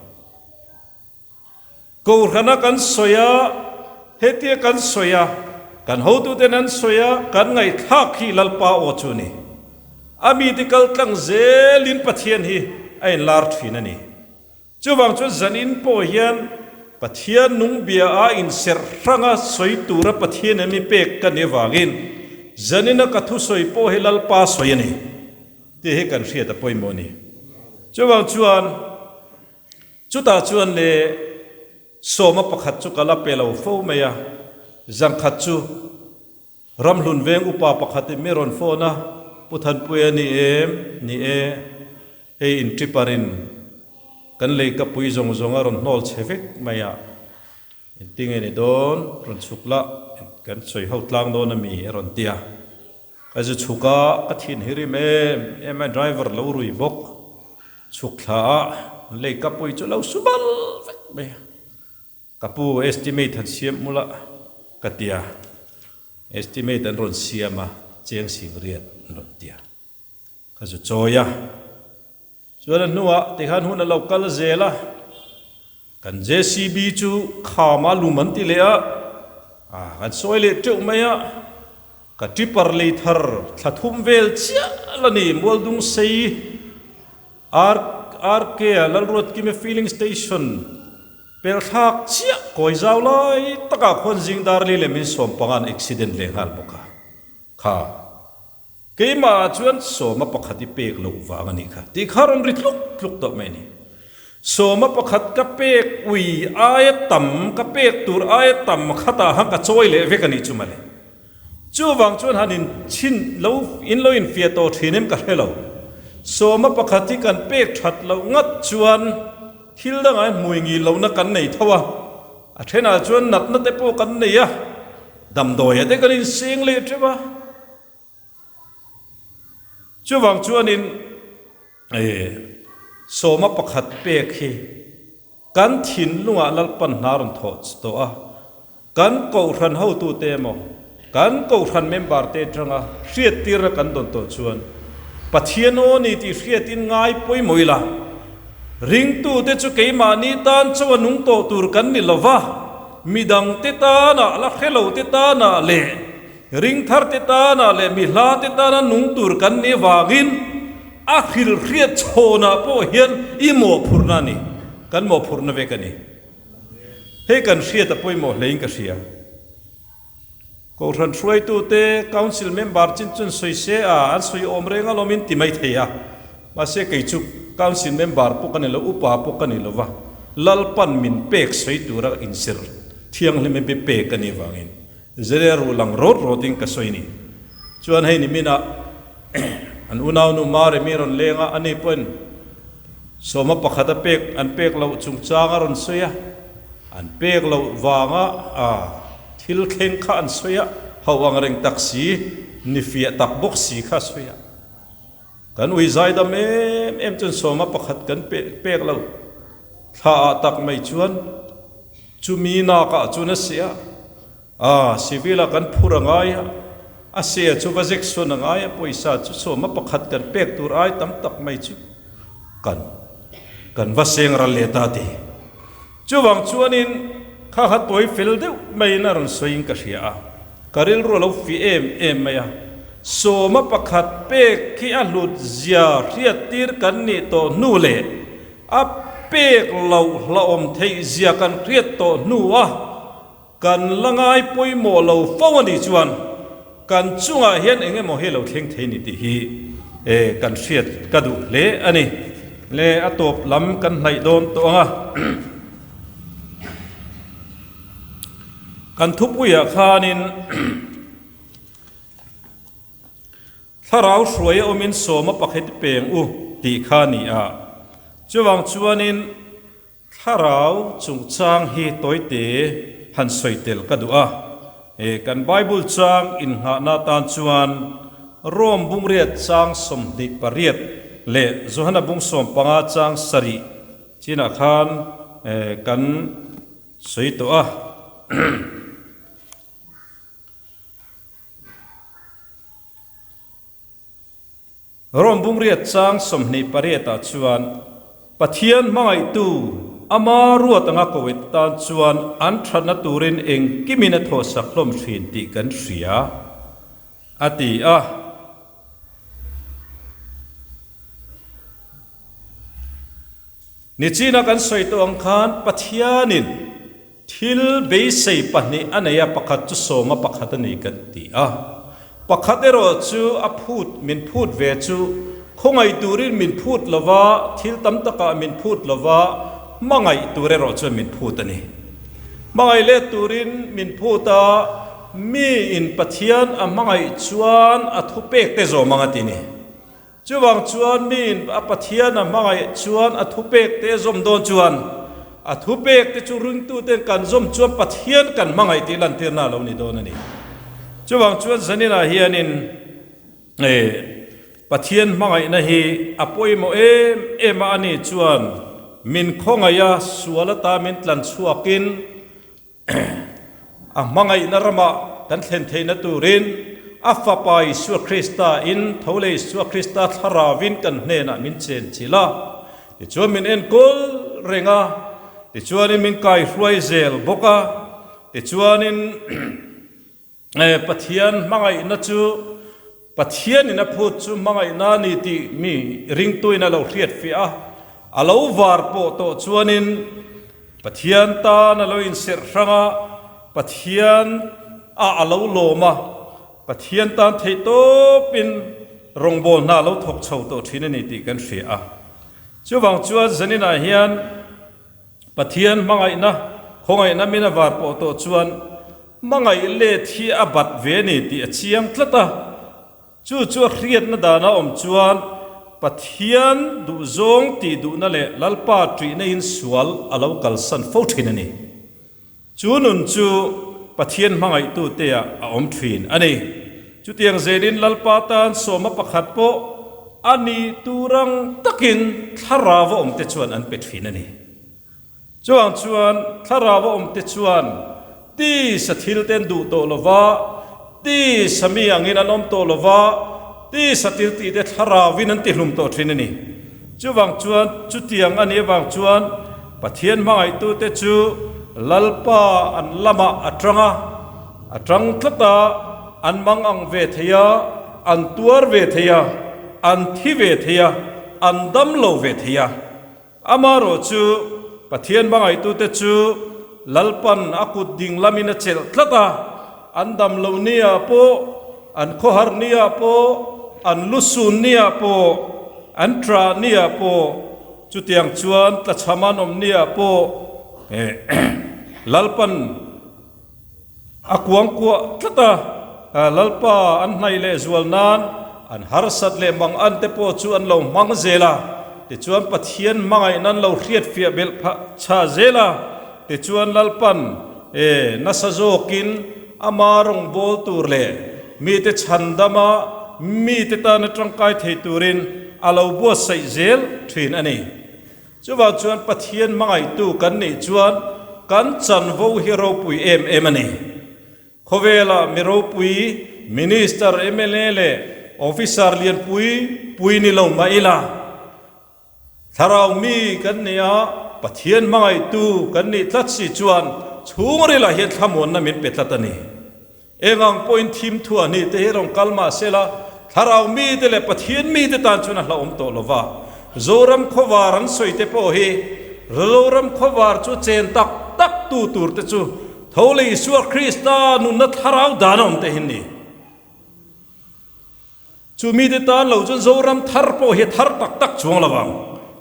Kohhrana kan sawi a, hetia kan sawi a, kan hotuten an sawi a, kan ngaihthlak hi Lalpa aw chu a ni. A mite kal tlang zelin Pathian hi a inlar thin a ni. Chuvang chuan zanin pawh hian Pathian nung bia a inserh hranga sawi tura Pathian em i pek ka nih avangin zanina ka thusawi pawh hi Lalpa sawi a ni tih hi kan hriat a pawimawh a ni. Chuvang chuan chutah chuan le sawma pakhat chu ka la pe lo fo mai a, zangkhat chu Ramhlun veng upa pakhat in mi rawn phone a, Pu Thanpuia ni em? Ni e, hei in tripper in kan lei ka pui zawng zawng a rawn hnawl chhe vek mai a, engtinge ni dawn rawn chhuk la, kan sawi ho tlang dawn a mi a rawn ti a, ka zu chhuk a, ka thin hi rim em em a, driver lo rui bawk, chhuk thla a, lei ka pui chu lo su bal vek mai a. Ka pu estimate han siam mul a ka ti a, estimate an rawn siam a, cheng sing riat an rawn ti a, ka zu chawi a. Chuan a hnuah tikhan hun a lo kal zel a, kan JCB chu kham a lum an ti leh a, ah kan sawi leh teuh mai a, ka tipper lei thar thla thum vel chiah la ni Mualdung sei RK a Lalruatkime filling station Pelthlak chiah kawi zau lai takah khuan zing dar li leh min sawm panga an accident leh nghal bawk a. Kha. Keimah ah chuan sawma pakhat i pek loh vang a nih kha tih kha rawn ri tluk tluk tawh mai a ni. Sawma pakhat ka pek ui aia tam ka pek tur aia tam khatah han ka chawi leh vek a nih chu mawle. Chuvang chuan han in chhin lo in lo infiah tawh thin em ka hre lo. Sawma pakhat hi kan pek that loh ngat chuan. Thil dangah hmui ngil lohna kan nei tho a, a thenah chuan natna te pawh kan nei a, damdawiah te kan inseng leh teuh a. Chuvang chuanin sawma pakhat pek hi kan thinlungah Lalpan hna rawn thawh tawh a. Kan Kohhran hotute emaw, kan Kohhran member-te atanga hriattirna kan dawn tawh chuan Pathian aw ni tih hriatin ngai pawimawh ila, ringtute chu keimahni tan chaw a nung tawh tur kan ni lova, midangte tana, la hrelote tana leh ringtharte tana leh mihlate tana nung tur kan nih avangin a hrilhriat chhawnah pawh hian i mawhphurhna a ni, kan mawhphurhna vek a ni. Hei kan hriat a pawimawh hlein ka hria. Kohhran hruaitute, Council member chin chuan sawi se a, an sawi awm reng alawm in ti mai thei a. Mahse kei chu Council member pawh ka ni lo, upa pawh ka ni lo va, Lalpan min pek sawi tura insir thianghlim in pek ka nih vangin zere ruh lang rawt rawtin ka sawi ni. Chuan hei niminah an unaunu Maremi rawn leng a, ani pawhin Sawma pakhat a pek an pek loh chungchang a rawn sawi a, an pek loh vanga a thil thleng kha an sawi a, hauh ang reng tak si, ni fiah tak bawk si kha a sawi a. Kan ui zaidam em em chuan sawma pakhat kan pek loh thla ah tak mai chuan chumi nakah chuan a seh a, A, civil a kan phur a ngai a, a se chu va zek sawn a ngai a, pawisa chu sawma pakhat kan pek tur ai tam tak mai chu kan kan va seng ral leh ta ti. Chuvang chuanin kha kha tawi fel deuh maiin a rawn sawiin ka hria a, ka rilru a lo fi em em mai a, sawma pakhat pek khi a hlut zia hriattir kan nih tawh hnu leh a pek loh hlauhawm theih zia kan hriat tawh hnu a, Kan la ngai pawimawh lo fo a nih chuan kan chungah hian eng emaw hi lo thleng thei ni tih hi kan hriat ka duh hle a ni. Le a tawp lam kan hnaih dawn tawh ang a. Kan thupuiah khanin thlarau hruai a awmin sawma pakhat peng u tih kha a ni a. Chuvang chuanin Thlarau chungchang hi tawite han sawi tel ka duh a, he kan Bible chang innghahna atan chuan Rome bungriat chang 28 leh Johana bung 15 chang sarih chinah khan kan sawi tawh a. Rom bungriat chang 28 ah chuan Pathian hmangaihtu ama ruat anga kawit tan chuan an thatna turin engkimin a thawhsak hlawm thin tih kan hria, a ti a. Nichina kan sawi tawh ang khan Pathianin thil beisei pahnih a nei a, pakhat chu sawma pakhat a ni kan ti a. Pakhat erawh chu a phut, min phut ve chu khawngaih turin min phut lo va, thil tam takah min phut lo va, hmangaih tur erawh chuan min phut a ni. Hmangaih let turin min phut a, miin Pathian a hmangaih chuan a thupek te zawm ang a ti ni. Chuvang chuan miin a Pathian a hmangaih chuan a thupek te zawm dawn chuan a thupek te chu ringtuten kan zawm chuan Pathian kan hmangaih tih lantirna a lo ni dawn a ni. Chuvang chuan zaninah hianin Pathian hmangaihna hi a pawimawh em em a, ani chuan min khawngaih a, sual ata min tlan chhuakin, A hmangaihna ramah kan thlen theihna turin a Fapa Isua Krista in tho leh Isua Krista thlaravin kan hnenah min chen chilh a, tichuan min enkawl reng a, tichuanin min kaihruai zel bawk a, tichuanin Pathian hmangaihna chu Pathianin a phut chu hmangaihna a ni tih mi ringtuin a lo hriat fiah a, a lo var pawh tawh chuanin Pathian tan a lo inserh hrang a, Pathian ah a lo lawm a, Pathian tan theih tawpin rawngbâwl hna a lo thawk chho tawh thin a ni tih kan hria a. Chuvang chuan zaninah hian Pathian hmangaihna, khawngaihna min a var pawh tawh chuan Hmangaih let hi a bat ve a ni tih a chiang tlat a, chu chu a hriatna dana awm chuan Pathian duhzawng tih duhna leh Lalpa ṭihna in sual a lo kalsan fo ṭhin a ni. Chu nun chu Pathian hmangaihtute-ah a awm ṭhin a ni. Chutiang zelin Lalpa tan sawma pakhat pawh a nih tur ang takin thlarau a awmte chuan an pe ṭhin a ni. Chuang chuan thlarau a awmte chuan tisa thil te an duh tawh lo va, tisa mi angin an awm tawh lo va, tisa thil tih te thlarauin an tihlum tawh thin a ni. Chuvang chuan chutiang a nih avang chuan Pathian hmangaihtute chu Lalpa an lamah a tang a, a tang tlat a, an mang ang ve thei a, an tuar ve thei a, an thi ve thei a, an dam lo ve thei a. Amaherawh chu, Pathian hmangaihtute chu Lalpan a kut ding lamin a chelh tlat a, an dam lo nia pawh, an khawhar nia pawh, an lusun nia pawh, an ṭah nia pawh, chutiang chuan tlachham an awm nia pawh Lalpan A kuang kuah tlat a, Lalpa an hnaih leh zual nan an harsat leh mang an te pawh chu an lo hmang zel a, tichuan Pathian hmangaihna an lo hriatfiah belh phah chhah zel a, tichuan Lalpan e nasa zawkin ama rawngbâwl tur leh mite chhandama mite tana tangkai thei turin a lo buatsaih zel thin a ni. Chuvang chuan Pathian hmangaihtu kan nih chuan kan chanvo hi ropui em em a ni. Khawvelah mi ropui, Minister, mla leh Officer lianpui pui ni lo mah ila, thlarau mi kan nih a, Pathian hmangaihtu kan nih tlat si chuan chhungrilah hian thlamuanna min pe tlat a ni. Eng ang pawhin thim thu a nih te hi rawn kal mah se la, thlarau mite leh Pathian mite tan chuan a hlauhawm tawh lo va. Zoram khawvar an sawi te pawh hi Zoram khawvar chu chen tak tak tu tur te chu tho leh Isua Krista nunna thlarau dan a awm te hi ni. Chu mite tan lo chuan Zoram thar pawh hi a thar tak tak chuang lo ang.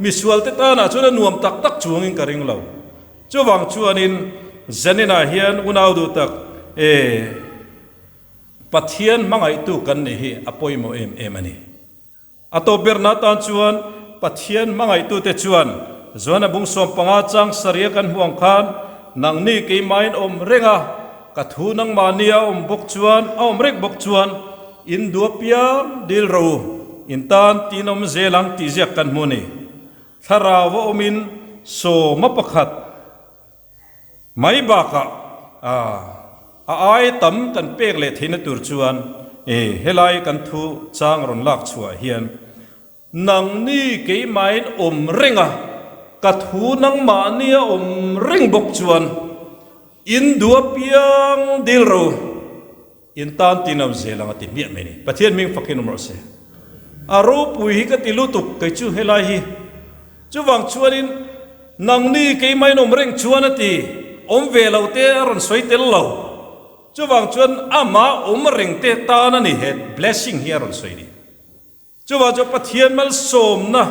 Misualte tanah chuan a nuam tak tak chuangin ka ring lo. Chuvang chuanin Zaninah hian unau duh tak e Pathian hmangaihtu kan nih hi a pawimawh em em a ni. A tawp berna tan chuan Pathian hmangaihtute chuan Joana bung 15 chang saria kan hmuh ang khan nangni keimahin awm reng a, ka thu nangmahni a awm bawk chuan a awm reng bawk chuan In dua piang dil ro u, in tan tin awm zel ang tih ziak kan hmu a ni. Thlarau a awmin sawma pakhat mai bakah a ai tam kan pek leh theihna tur chuan helai kan thu chang rawn lak chhuah hian. Nangni keimahin awm reng a, ka thu nangmahnia awm reng bawk chuan in duh apiang dil ro in tan tin a zel ang a ti hmiah mai ni. Pathian hming fakin awm rawh se. A ropui hi ka ti lutuk kei chu helai hi. Chuvang chuanin nangni keimahin awm reng chuan a ti, awm ve lo te a rawn sawi tel lo. Chuvang chuan amah awm reng te tan a ni he blessing hi a rawn sawi ni. Chuvang chuan Pathian malsawmna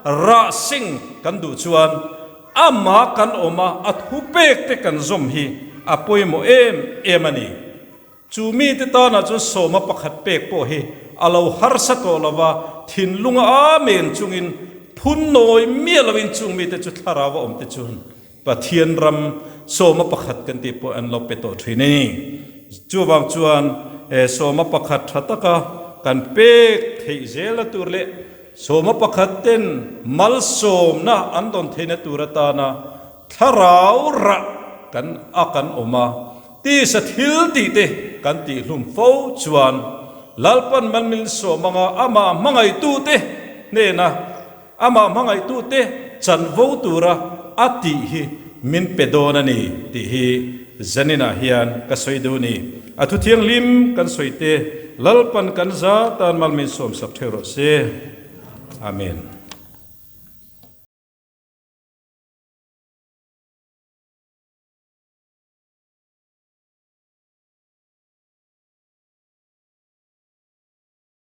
rah seng kan duh chuan amah kan awm a, a thupek te kan zawm hi a pawimawh em em a ni. Chu mite tanah chuan sawma pakhat pek pawh hi a lo harsa tawh lo va, thinlunga amen chungin phun nawi miah loin chung mite chu thlarau a awm te chuan Pathian ram sawma pakhat kan tih pawh an lo pe tawh thin a ni. Chuvang chuan he sawma pakhat tha taka kan pek theih zela tur leh sawma pakhat ten malsawmna an dawn theihna tur atana thlarau rah kan a kan awm a, tisa thil tih te kan tihhlum fo chuan Lalpan malmilsawm anga amah hmangaihtute hnena Amah hmangaihtute chanvo tura a tih hi min pe dawn a ni tih hi zaninah hian ka sawi duh ni. A thu thianghlim kan sawi te Lalpan kan za tan mal min sawmsak theuh rawh se. Amen.